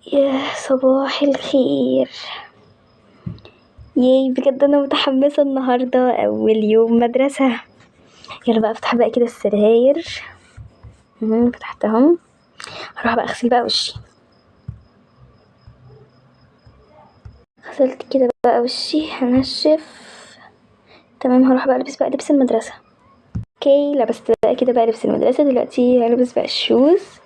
يا صباح الخير. yay، بجد انا متحمسة النهارده، اول يوم مدرسه. يلا بقى افتح بقى كده السراير. فتحتهم. هروح بقى اغسل بقى وشي. غسلت كده بقى وشي، هنشف. تمام، هروح بقى البس بقى لبس المدرسة. okay، لبست بقى كده بقى لبس المدرسة. دلوقتي هلبس بقى ال shoes.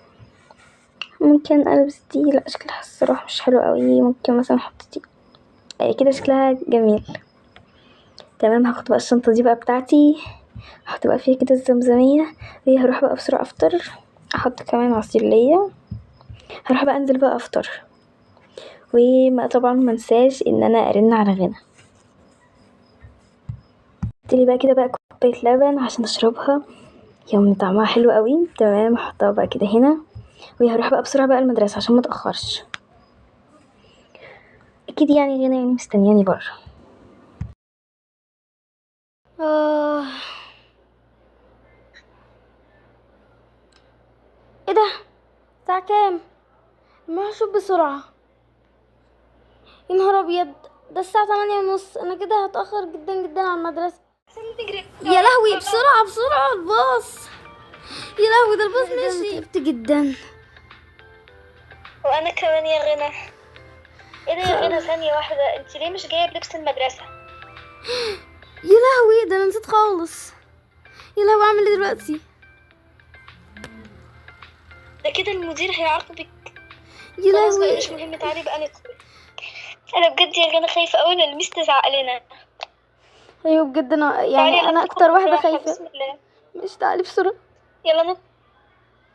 ممكن البس دي، لا شكلها الصراحة مش حلو قوي. ممكن مثلا احط دي، اي كده شكلها جميل. تمام، هاخد بقى الشنطة دي بقى بتاعتي، احط بقى فيها كده الزمزميه. وهي هروح بقى بسرعة افطر، احط كمان عصير ليا. هروح بقى انزل بقى افطر، وما طبعا منساش ان انا ارن على غنى. لي بقى كده بقى كوباية لبن عشان اشربها، يوم طعمها حلو قوي. تمام، احطها بقى كده هنا. وهروح بقى بسرعة بقى المدرسة عشان ما اتاخرش. اكيد يعني غنى يعني مستنياني بره. ايه ده؟ الساعة كام؟ ما هشوف بسرعة. يا نهار ابيض، ده الساعة 8:30. انا كده هتأخر جدا جدا على المدرسة. يا لهوي، بسرعة بسرعة الباص. يا لهوي، ده الباص ماشي. تعبت جدا. وانا كمان يا غنى. ايه ده يا غنى؟ ثانية واحدة، انت ليه مش جاية بلبس المدرسة؟ يا لهوي، ده انا نسيت خالص. يا لهوي، اعمل ايه دلوقتي؟ ده كده المدير هيعاقبك. يا خلاص بقى لهوي، مش مهم، تعالي بقى ندخل. انا بجد يا غنى خايفة قوي ان الميس تزعق لنا. ايوه بجد انا تعالي يعني يلا انا ندخل اكتر واحدة بالراحة، خايفة. بسم الله. مش تعالي بسرعة. يلا ندخل،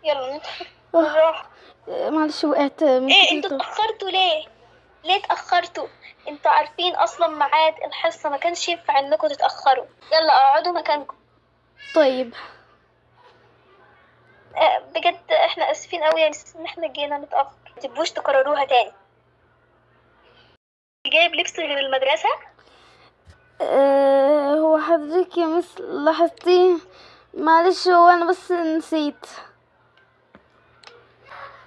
يلا ندخل آه. بالراحة. معلش وقعت من ايه كتر انتوا الطرف. اتأخرتوا ليه؟ ليه اتأخرتوا؟ انتوا عارفين اصلا ميعاد الحصة ما كانش ينفع انكم تتأخروا. يلا اقعدوا مكانكم. طيب. بجد احنا اسفين قوي يا مس ان احنا جينا متأخر. ما تبقوش تكرروها تاني. جايب لبس غير المدرسة؟ هو حضرتك يا مس لاحظتيه؟ معلش هو انا بس نسيت.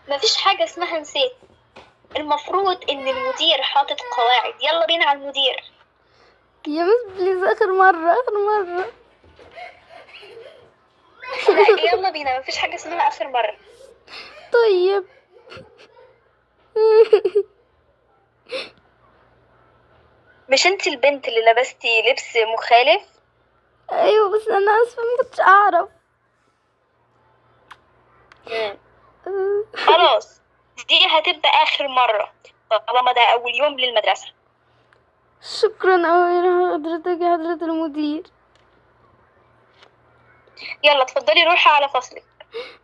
مفيش حاجة اسمها نسيت. المفروض ان المدير حاطط قواعد. يلا بينا على المدير. يا مس please، اخر مرة اخر مرة. لا يلا بينا، مفيش حاجة اسمها اخر مرة. طيب. مش انت البنت اللي لبستي لبس مخالف؟ ايوه بس انا اسفة، ما كنتش اعرف. خلاص، دي هتبقى اخر مرة طالما ده اول يوم للمدرسة. شكرا اوي لحضرتك يا حضرة المدير. يلا اتفضلي روحي على فصلك.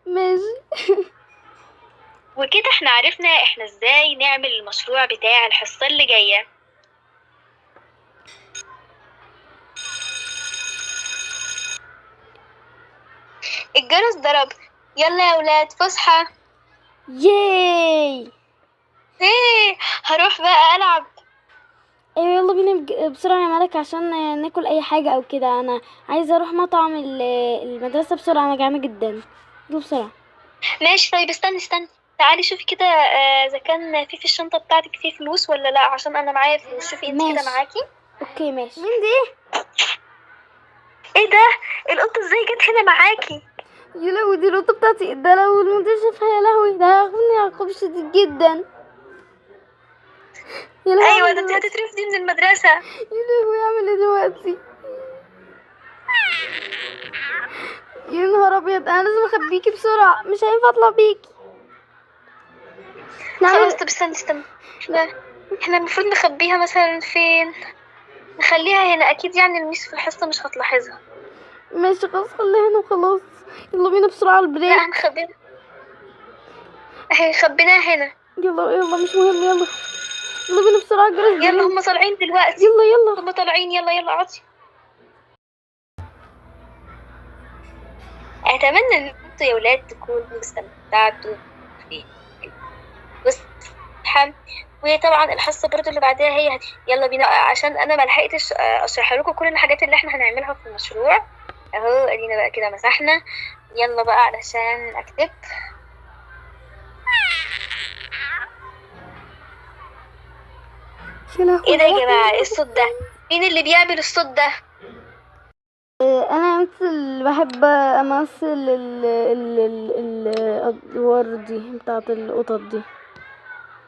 ماشي. وكده احنا عرفنا احنا ازاي نعمل المشروع بتاع الحصة اللي جاية. الجرس ضرب. يلا يا ولاد فسحة. yay. ايه، هروح بقى ألعب. ايوه يلا بينا بسرعة يا ملك عشان ناكل اي حاجة او كده. انا عايزة اروح مطعم المدرسة بسرعة، انا جعانة جدا. يلا بسرعة. ماشي طيب، استني استني، تعالي شوفي كده اذا كان في الشنطة بتاعتك في فلوس ولا لا، عشان انا معايا فلوس. شوفي انت كده ماشي. معاكي. okay ماشي. مين دي؟ ايه ده؟ القطة ازاي جت هنا معاكي؟ يا لهوي، دي القطة بتاعتي. ده لو المدير شافها يا لهوي، ده هياخدني عقاب شديد جدا. يا لهوي، ايوه أعمل ده انت إيه دلوقتي؟ هتترفدي من المدرسة. يا لهوي، اعمل ايه دلوقتي؟ يا نهار ابيض، انا لازم اخبيكي بسرعة، مش هينفع اطلع بيكي. خلاص نعمل طب استني استني، احنا المفروض نخبيها مثلا فين؟ نخليها هنا، اكيد يعني الميس في الحصة مش هتلاحظها. ماشي خلاص، خليها هنا وخلاص. يلا بينا بسرعة على لا ال break. هنخبيها، اهي خبيناها هنا. يلا يلا، مش مهم، يلا يلا بينا بسرعة، الجرس يلا بيرن. هما طالعين دلوقتي. يلا يلا. هما طالعين، يلا يلا اقعدي. اتمنى ان انتوا يا ولاد تكونوا استمتعتوا في الفسحة. وطبعا الحصة برضو اللي بعدها هي يلا بينا، عشان انا ما لحقتش اشرح لكم كل الحاجات اللي احنا هنعملها في المشروع. اهو ادينا بقى كده مسحنا. يلا بقى علشان اكتب. يا لهوي. ايه ده يا جماعة؟ ايه الصوت ده؟ مين اللي بيعمل الصوت ده؟ انا امثل، بحب امثل ال ال ال الادوار دي بتاعه القطط دي.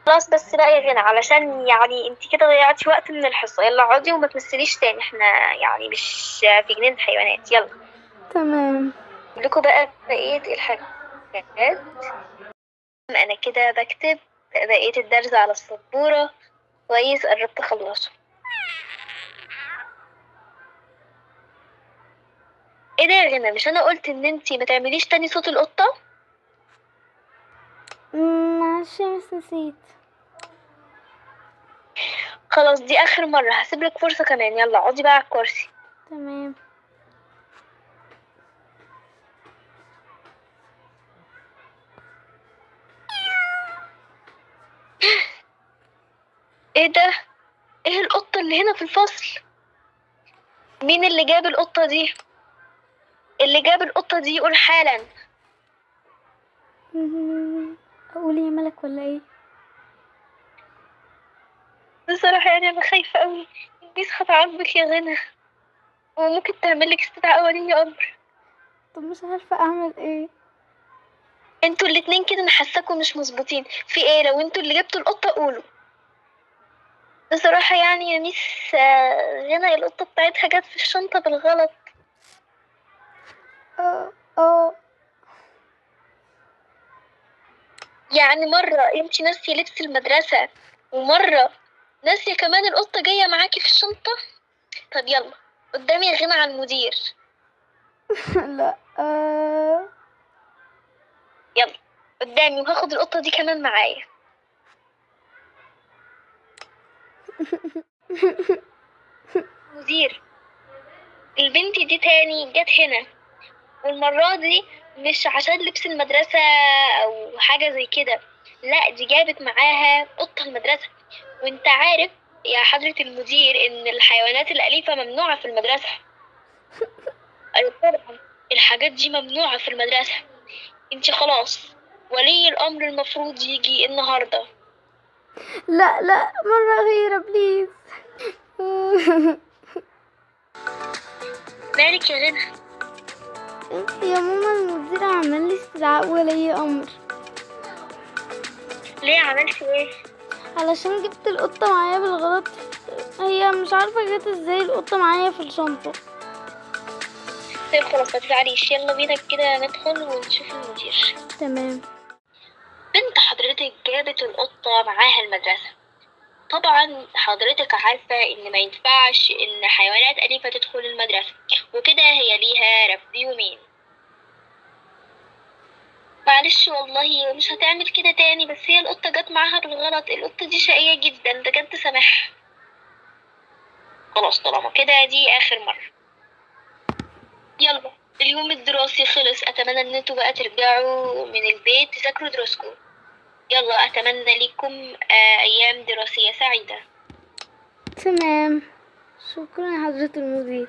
خلاص بس بقى يا غنى، علشان يعني انت كده ضيعتي وقت من الحصة. يلا اقعدي وما تمثليش تاني، احنا يعني مش في جنينة حيوانات. يلا تمام. لكم بقى بقية الحاجات. انا كده بكتب بقية الدرس على السبورة. كويس، قربت اخلصه. ايه ده يا غنى؟ مش انا قلت ان انتي ما تعمليش تاني صوت القطة؟ معلش يا مس، نسيت. خلاص دي اخر مرة، هسيبلك فرصة كمان. يلا اقعدي بقى على الكرسي. تمام. ايه ده؟ ايه القطة اللي هنا في الفصل؟ مين اللي جاب القطة دي؟ اللي جاب القطة دي يقول حالا. اقول يا ملك ولا ايه؟ بصراحة يعني انا خايفة قوي. الميس هتعاقبك يا غنى، وممكن تعملك استدعاء ولي امر. طب مش عارفة اعمل ايه. انتوا الاتنين كده انا حاساكوا مش مظبوطين. في ايه؟ لو انتوا اللي جبتوا القطة قولوا. بصراحة يعني يا ميس غنى القطة بتاعتها جت في الشنطة بالغلط. اه يعني مرة انتي ناسية لبس المدرسة، ومرة ناسية كمان القطة جاية معاكي في الشنطة. طب يلا قدامي يا غنى على المدير. لا. يلا قدامي، وهاخد القطة دي كمان معايا. مدير، البنت دي تاني جت هنا، والمرة دي مش عشان لبس المدرسة أو حاجة زي كده، لا دي جابت معاها قطة المدرسة. وانت عارف يا حضرة المدير إن الحيوانات الأليفة ممنوعة في المدرسة. أيوة طبعا الحاجات دي ممنوعة في المدرسة. انت خلاص ولي الأمر المفروض يجي النهاردة. لا لا، مرة أخيرة بليز. مالك يا غنى؟ يا ماما المدير عمل لي استدعاء ولي أمر. ليه؟ عملت ايه؟ علشان جبت القطة معايا بالغلط، هي مش عارفة جت ازاي القطة معايا في الشنطة. طيب خلاص ما تزعليش، يلا بينا كده ندخل ونشوف المدير. تمام. بنت حضرتك جابت القطة معاها المدرسة. طبعا حضرتك عارفة ان ما ينفعش ان حيوانات أليفة تدخل المدرسة، وكده هي ليها رفض يومين. معلش والله مش هتعمل كده تاني، بس هي القطة جت معاها بالغلط. القطة دي شقية جدا بجد، سامحها. خلاص طالما كده دي آخر مرة. يلا اليوم الدراسي خلص، أتمنى ان انتوا بقى ترجعوا من البيت تذاكروا دروسكم. يلا أتمنى لكم أيام دراسية سعيدة. تمام، شكرا يا حضرة المدير.